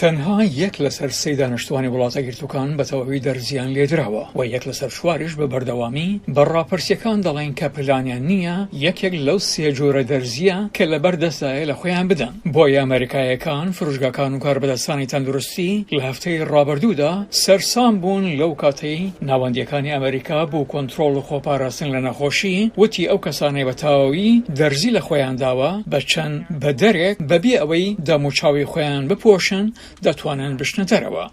تەنها یەک لەسەر سێی دانیشتوانی وڵاتە یەکگرتووەکان بە تەواوی دەرزییان لێدراوە و یەک لەسەر چواریش بە بەردەوامی بە ڕاپرسییەکان دەڵێن کە پلانیان نییە یەکێک لەو سێ جۆرە دەرزییە کە لەبەر دەستدایە لە خۆیان بدەن. بۆیە ئەمەریکاییەکان، فرۆشگاکان و کاربەدەستانی تەندروستی لە هەفتەی ڕابردوودا سەرسام بوون لەو کاتەی ناوەندییەکانی ئەمەریکا بۆ کۆنترۆڵ و خۆپاراستن لە نەخۆشی وتی ئەو کەسانەی بە تەواوی دەرزی لە خۆیان داوە بە چەند بەدەرێک بەبێ ئەوەی دەموچاوی خۆیان بپۆشن دەتوانن بچنە دەرەوە.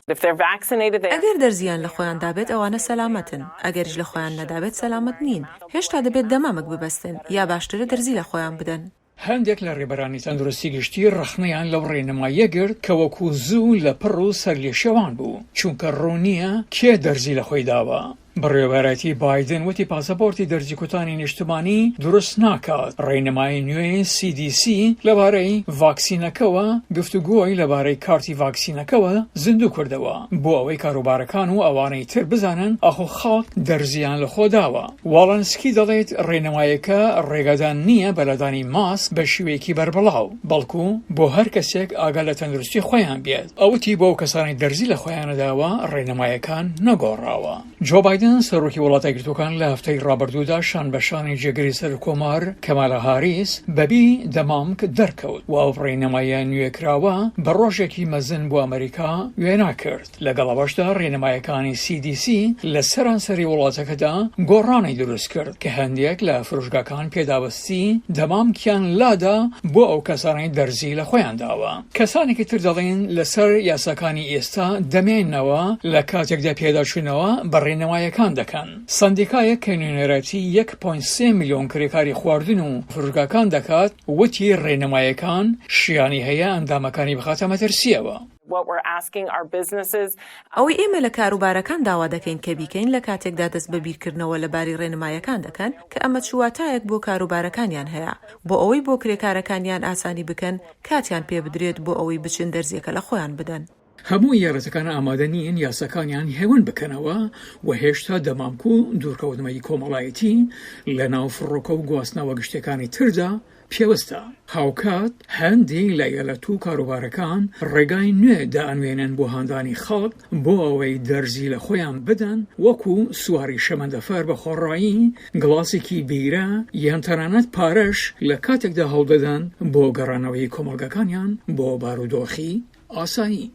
ئەگەر دەرزییان لە خۆیان دابێت ئەوانە سەلامەتن، ئەگەریش لە خۆیان نەدابێت سەلامەت نین، هێشتا دەبێت دەمامک ببەستن، یا باشترە دەرزی لە خۆیان بدەن. هەندێک لە ڕێبەرانی تەندروستی گشتی ڕەخنەیان لەو ڕێنماییە گرت کە وەکو زوو لە پڕ و سەرلێشێوان بوو، چونکە ڕوون نییە کێ دەرزی لە خۆی داوە. بەڕێوەبەرایەتی بایدن وتی پاسەپۆرتی دەرزیکوتانی نیشتمانی دروست ناکات، ڕێنمایی نوێی CDC لەبارەی ڤاکسینەکەوە گفتوگۆی لەبارەی کارتی ڤاکسینەکەوە زیندوو کردەوە بۆ ئەوەی کاروبارەکان و ئەوانەی تر بزانن ئاخۆ خەڵک دەرزییان لەخۆ داوە. واڵنسکی دەڵێت ڕێنمایەکە ڕێگادان نییە بە لادانی ماسک بە شیوەیەکی بەربڵاو، بەڵکو بۆ هەر کەسێک ئاگا لە تەندروستی خۆیان بێت. ئەو وتی بۆ ئەو کەسانەی دەرزی لە خۆیان نەداوە ڕێنمایەکان نەگۆڕاوە. جۆ بایدن سەرۆکی وڵاتە یەکگرتووەکان لە هەفتەی ڕابردوودا شان بە شانی جێگری سەرکۆمار کەمالا هاریس بەبی دەمامک دەرکەوت و ئەو ڕێنمایە نوێکراوە بە ڕۆژێکی مەزن بۆ ئەمریکا وێنا کرد. لەگەڵ ئەوەشدا ڕێنمایەکانی CDC لە سەرانسەری وڵاتەکەدا گۆڕانی دروست کرد کە هەندێک لە فرۆشگاکان پێداوستی دەمامکیان لادا بۆ ئەو کەسانەی دەرزی لە خۆیان داوە. کەسانێکی تر دەڵێن لەسەر یاساکانی ئێستا دەمێنەوە لە کاتێکدا پێداچوونەوە بە ڕێنمایەکان دەکەن. سەندیکایەک کە نوێنەرایەتی یەک پۆینت سێ ملیۆن کرێکاری خواردن و فرۆشگاکان دەکات وتی ڕێنمایەکان شیانی هەیە ئەندامەکانی بخاتە مەترسییەوە. ئەوەی ئێمە لە کاروبارەکان داوا دەکەین کە بیکەین لە کاتێکدا دەست بە بیرکردنەوە لە باری ڕێنمایەکان دەکەن کە ئەمە چ واتایەک بۆ کاروبارەکانیان هەیە بۆ ئەوەی بۆ کرێکارەکانیان ئاسانی بکەن کاتیان پێ بدرێت بۆ ئەوەی بچن دەرزیەکە لە خۆیان بدەن. هەموو ئیالەتەکان ئامادە نین یاساکانیان هێون بکەنەوە و هێشتا دەمامک و دوورکەوتنەوەی کۆمەڵایەتی لەناو فڕۆکە و گواستنەوە گشتیەکانی تردا پێوستە. هاوکات هەندێک لە ئیالەت و کاروبارەکان ڕێگای نوێ دائەنوێنن بۆ هاندانی خەڵک بۆ ئەوەی دەرزی لە خۆیان بدەن وەکو سواری شەمەندەفەر بە خۆڕایی، گڵاسێکی بیرە یان تەنانەت پارەش لە کاتێکدا هەوڵدەدەن بۆ گەڕانەوەی کۆمەڵگاکانیان بۆ بارودۆخی ئاسایی.